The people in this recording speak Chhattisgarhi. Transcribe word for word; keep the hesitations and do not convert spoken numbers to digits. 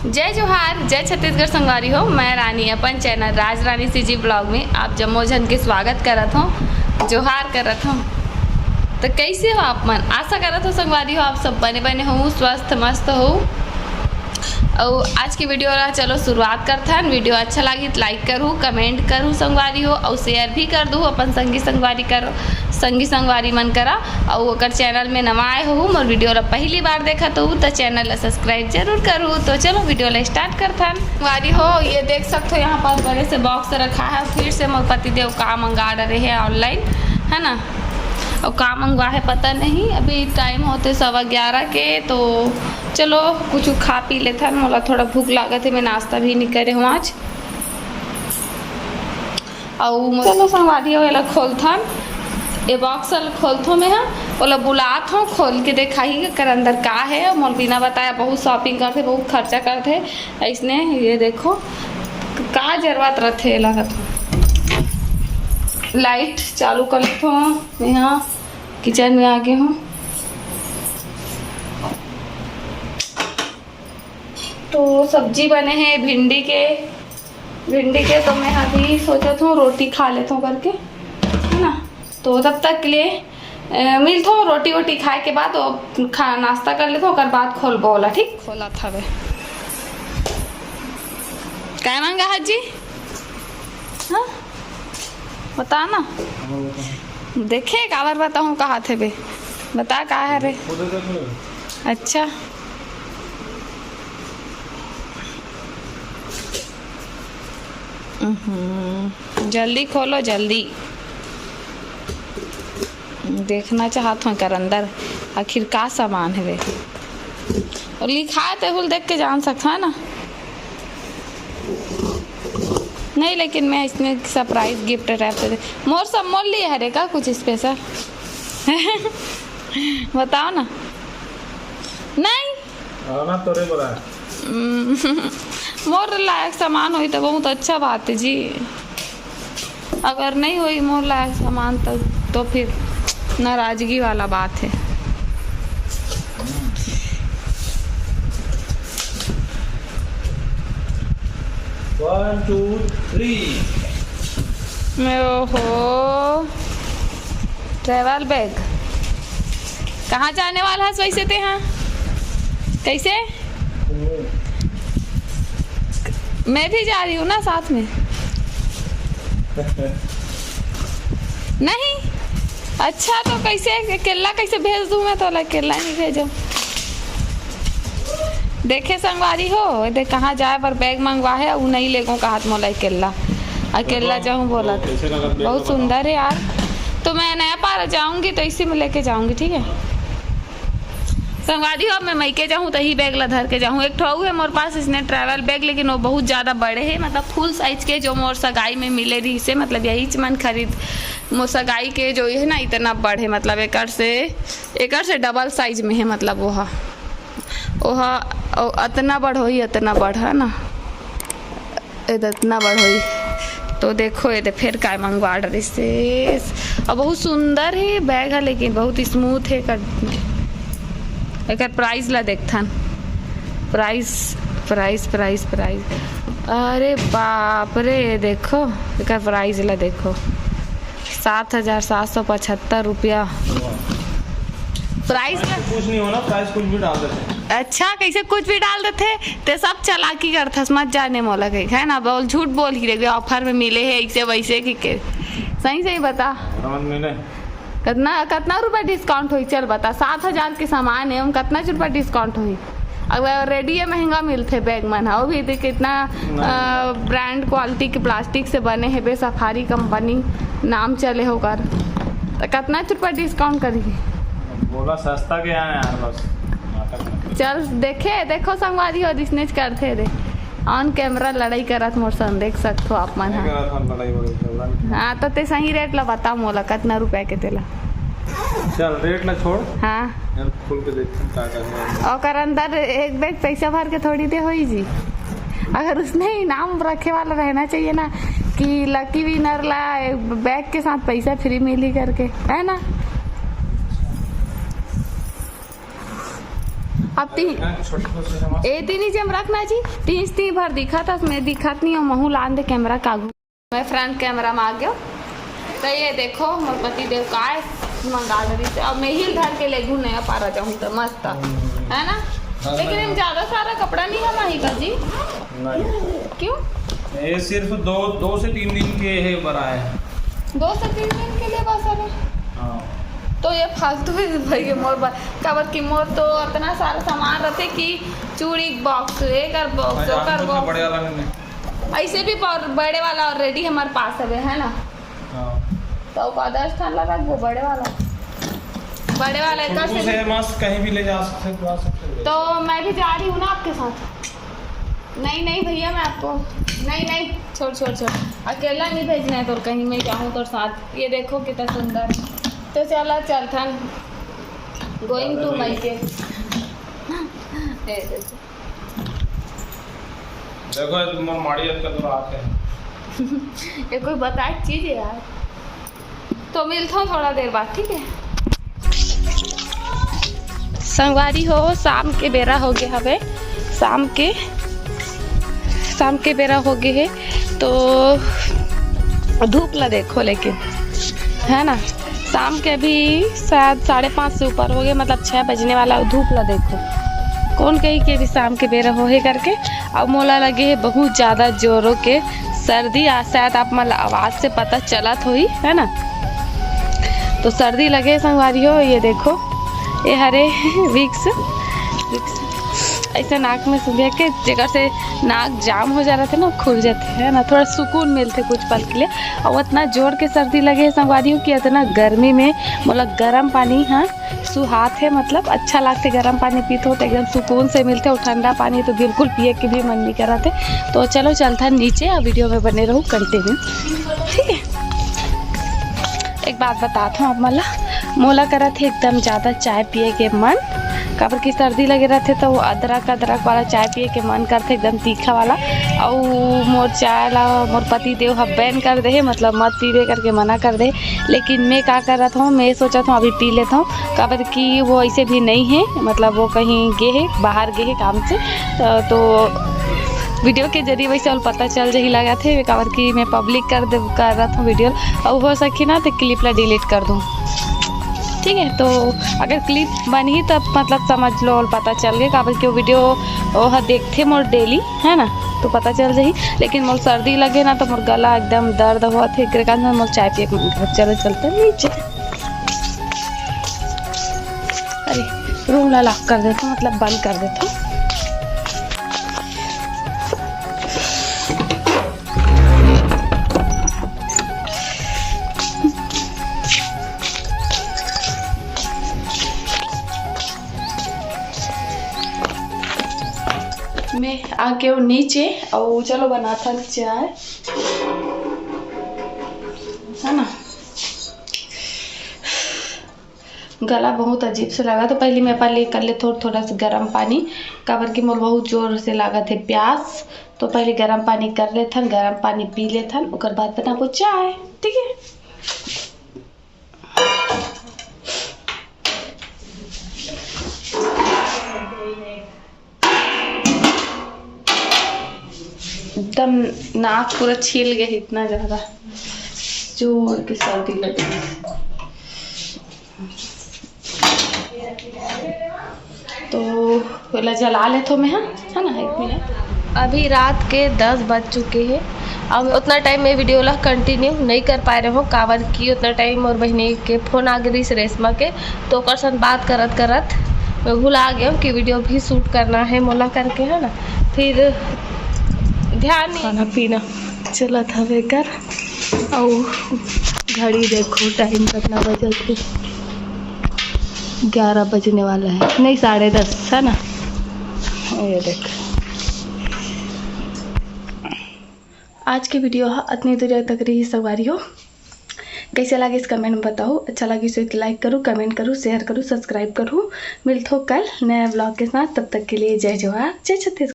जय जोहार, जय छत्तीसगढ़ संगवारी हो। मैं रानी अपन चैनल राज रानी सीजी ब्लॉग में आप जम्मो झन के स्वागत करत हूँ, जोहार करत हूँ। तो कैसे हो आप मन? आशा करत हो संगवारी हो आप सब बने बने हो, स्वस्थ मस्त हो। अउ आज की वीडियो ला चलो शुरुआत करथन। वीडियो अच्छा लागी तो लाइक करू, कमेंट करू संगवारी हो, अउ शेयर भी कर दू अपन संगी संगवारी कर संगी संगवारी मन करा। अउ अगर चैनल में नवा आए हो, मोर वीडियो ला पहली बार देखत हो, तो चैनल ला सब्सक्राइब जरूर करू। तो चलो वीडियो ला स्टार्ट करथन। संगवारी हो, ये देख सकते हो यहाँ पर बड़े से बॉक्स रखा है। फिर से मोर पति देव का मंगा डरे है ऑनलाइन, है ना? और का मंगवा है पता नहीं। अभी टाइम होते सवा ग्यारह के, तो चलो कुछ खा पी लेथन। मोला थोड़ा भूख लागत है, मैं नाश्ता भी नहीं करे हूँ आज। अउ चलो संगवारी हो, एला खोलथन, ए बॉक्स ला खोलथो मैं हा, ओला बुलात हूँ, खोल के देखाही एकर अंदर का है। मोर बिना बताया बहुत शॉपिंग करथे, बहुत खर्चा करथे। ऐसने ये देखो का जरूरत रथे एला। लाइट चालू कर लेथो मैं हा, किचन में आ गए हूँ। तो सब्जी बने हैं भिंडी के, भिंडी के तो मैं अभी सोचत हूँ रोटी खा लेत हूँ करके, है ना। तो तब तक के लिए अ, मिलत हूँ रोटी वोटी खाए के बाद, वो खा नाश्ता कर लेत हूँ, ओकर बाद खोलबो ओला, ठीक? खोलत हवे। काय मांगा हाजी? हाँ, बता ना। देखे काबर बताहूँ कहा थे बे, बता का है रे? अच्छा। उहुं, जल्दी खोलो, जल्दी। देखना चाहत हूँ एकर अंदर आखिर का सामान हवे। और लिखाए ते हुल देख के जान सकत है ना। नहीं, लेकिन मैं इसने सरप्राइज गिफ्ट रैप दे। मोर सब मोर लिए हरे का कुछ स्पेशल? बताओ ना। नहीं। हाँ ना, तोरे बोला। हम्म, मोर लायक सामान होई तो बहुत अच्छा बात है जी। अगर नहीं होई मोर लायक सामान तो, तो फिर नाराजगी वाला बात है। One, two, three। मैं, ओहो, ट्रैवल बैग। कहाँ जाने वाला है वैसे ते? हाँ, कैसे? मैं भी जा रही हूँ ना साथ में। नहीं, अच्छा, तो कैसे अकेला कैसे भेज दूँ मैं? तो अकेला नहीं भेजो। देखे संगवारी हो, दे कहाँ जाए पर बैग मंगवा है, उ नहीं लेगो कहात मोला अकेला, अकेला बताओ, जाऊँ बोला तो था। कैसे लगत बैग बहुत बताओ। सुंदर है यार। तो मैं नया पारा जाऊँगी तो इसी में लेके जाऊँगी, ठीक है? संगवारी हो, मैं मइके जाहूँ, तही बैग ला धर के जाहूँ। एक ठो अउ है मोर पास, इसने ट्रैवल बैग, लेकिन वो बहुत ज़्यादा बड़े है, मतलब फुल साइज के, जो मोर सगाई में मिले रही से, मतलब यही च मन खरीद, मोर सगाई के जो है ना, इतना बड़ है, मतलब एकर से, एकर से डबल साइज में है, मतलब वो हा, वो हा, ओ, अतना बड़ होही, अतना बड़ है ना। एदे अतना बड़ होई। तो देखो, एदे फेर काय मंगवा डरिस हे। अउ बहुत सुंदर हे बैग ह, लेकिन बहुत स्मूथ हे। एकर, एकर प्राइस ला देखथन। Price, price, price, price. अरे बाप रे, देखो, एकर प्राइस ला देखो। सात हजार सात सौ पचहत्तर रुपया। प्राइस ला कुछ नहीं होना, प्राइस कुछ भी डाल देते हैं। अच्छा, कैसे कुछ भी डाल देथे? ते सब चालाकी करथस, मत जाने मोला कही, है ना? बोल, झूठ बोल ही रे, ऑफर में मिले हे, ऐसे वैसे की के। सही सही बता। समझ में नहीं। कतना, कतना रुपया डिस्काउंट होई? चल बता, सात हजार के सामान हे, ओम कतना रुपया डिस्काउंट होई? अगर रेडी हे, महंगा मिलथे बैग मन ह, वो भी देख कितना, नहीं। अ, ब्रांड क्वालिटी के प्लास्टिक से बने हे बे, सफारी कंपनी नाम चले हे ओकर, त कतना रुपया डिस्काउंट करही? बोला सस्ता के यहाँ यार, बस नाटक मत। चल देखे, देखो संगवारी हो, रिसनेच करथे रे। ऑन कैमरा लड़ाई करत मोर संग, देख सकथो आप मन नहीं हा। करत हन लड़ाई वड़ाई, झगड़ा नहीं। हाँ, तो ते सही रेट ला बता मोला, कतना रुपया के तेला? चल, रेट ला छोड़। हाँ। यार, खुल के देखथन का का है। ओकर अंदर एक बैग पैसा भर के थोड़ी दे होई जी। अगर उसने इनाम रखे वाला रहना चाहिए ना, कि लकी विनर ला एक बैग के साथ पैसा फ्री मिली करके, है ना? अब ती ए तीनी जेम रखना जी, तीस ती भर दिखत हस, मैं दिखत नहीं हूँ, महू लान दे कैमरा कागू। मैं फ्रंट कैमरा में आ गयो। तो ये देखो, मोर पति देव काय मंगा ले रही, अब मैं ही धर के ले घूम नया पारा जाऊँ तो मस्त है ना। लेकिन हम ज्यादा सारा कपड़ा नहीं हमारी का जी। नहीं। क्यों? ये सिर्फ दो दो से तीन दिन के है बनाए हैं। दो से तीन दिन के लिए बस अभी। हाँ। तो ये फालतू है भाई, ये मोर बा-, काबर की मोर तो इतना सारा सामान रहते कि चूड़ी बॉक्स, एकर बॉक्स, ओकर बॉक्स। बड़े वाला में। ऐसे भी बड़-, बड़े वाला ऑलरेडी हमारे पास हवे, है ना? हाँ। तो ओका दस ठन ला रखबो, बड़े वाला, बड़े वाला एकर से मस्त कहीं भी ले जा सकते, जा सकते। तो मैं भी जा रही हूँ ना आपके साथ। नहीं नहीं भैया, मैं आपको, नहीं नहीं, छोड़ छोड़ छोड़, अकेला नहीं भेजना है तोर कहीं, मैं जाऊँ तोर साथ। ये देखो कितना सुंदर। तो चला चलथन, going to my के। देखो, ये तो माड़ी अटका तो रात है। ये कोई बताए चीज है यार। तो मिलता हूँ थोड़ा देर बाद, ठीक है? संगवारी हो, शाम के बेरा हो गए हवे, शाम के, शाम के बेरा हो गए है, तो धूप ला देखो, लेकिन है ना, शाम के अभी शायद साढ़े पाँच से ऊपर हो गए, मतलब छः बजने वाला। धूप ला देखो, कौन कही के अभी शाम के बेरा हो है करके। अब मोला लगे है बहुत ज़्यादा जोरों के सर्दी, आ शायद आप मन ला आवाज़ से पता चलत होही, है ना। तो सर्दी लगे संगवारी हो, ये देखो, ये हरे विक्स, विक्स ऐसे नाक में सुंघे के, जेकर से नाक जाम हो जा रहा थे ना, खुल जाते है ना, थोड़ा सुकून मिलते कुछ पल के लिए। और इतना जोर के सर्दी लगे है संगवारी हो कि इतना गर्मी में मोला गर्म पानी, हाँ, सुहात है, मतलब अच्छा लागथे। गर्म पानी पीथो तो एकदम सुकून से मिलथे, और ठंडा पानी तो बिल्कुल पिए के भी मन नहीं करत है। तो चलो चलथन नीचे, और वीडियो में बने रहू, कंटिन्यू, ठीक है? एक बात बतात हूँ आप मन ला, मोला करत है एकदम ज़्यादा चाय पिए के मन, काबर कि सर्दी लगे रहथे तो अदरक, अदरक वाला चाय पिए के मन करथे, एकदम तीखा वाला। अउ मोर चाय ला मोर पति देव ह बैन कर दे हे, मतलब मत पीबे करके मना कर दे। लेकिन मैं का करत हूँ, मैं सोचत हूँ अभी पी लेत हूँ, काबर कि वो ऐसे भी नहीं है, मतलब वो कहीं गे हे, बाहर गे हे काम से। तो, तो वीडियो के जरिए वैसे और पता चल जही लागत है, काबर कि मैं पब्लिक कर दे, करत हूँ वीडियो, और हो सके ना तो क्लिप ला डिलीट कर दूँ, ठीक है? तो अगर क्लिप बनही तब मतलब समझ लो और पता चल गए, काबर कि वो वीडियो वो ह देखथे मोर डेली, है ना, तो पता चल जही। लेकिन मोर सर्दी लगे ना तो मोर गला एकदम दर्द होत हे, एकरे कारण मोर चाय पिए के मन करत। चलो चलते नीचे। अरे, रूम ला लॉक कर देता हूँ, मतलब बंद कर देता हूँ। मैं आ गए नीचे और चलो बनाथन चाय, है ना। गला बहुत अजीब से लगा, तो पहले मैं अपन ले कर ले थोड़ा थोड़ा सा गर्म पानी, काबर कि मोर बहुत जोर से लागत है प्यास। तो पहले गर्म पानी कर लेथन, गर्म पानी पी लेथन, ओकर बाद बनाबो चाय, ठीक है। एकदम नाक पूरा छिल गए, इतना ज्यादा जोर के सर्दी लगे। तो ओला जला लेथो मैं, हाँ, है ना, एक मिनट। अभी रात के दस बज चुके हैं। अब उतना टाइम मैं वीडियो ला कंटिन्यू नहीं कर पाए रहो, काबर कि उतना टाइम मोर बहिनी के फोन आ गई रेशमा के, तो ओकर संग बात करत करत मैं भुला गया कि वीडियो भी शूट करना है मोला करके, है ना। फिर ध्यान नहीं। खाना पीना चलत हवे कर, अउ घड़ी देखो टाइम कितना बजत है, ग्यारह बजने वाला है, नहीं, साढ़े दस है ना। ये देख, आज के वीडियो ह अतनी दूर तक रही संगवारी हो। कैसे लागिस कमेंट में बताओ, अच्छा लागिस तो लाइक करो, कमेंट करो, शेयर करो, सब्सक्राइब करो। मिलथो कल नया ब्लॉग के साथ, तब तक के लिए जय जोहार, जय छत्तीसगढ़।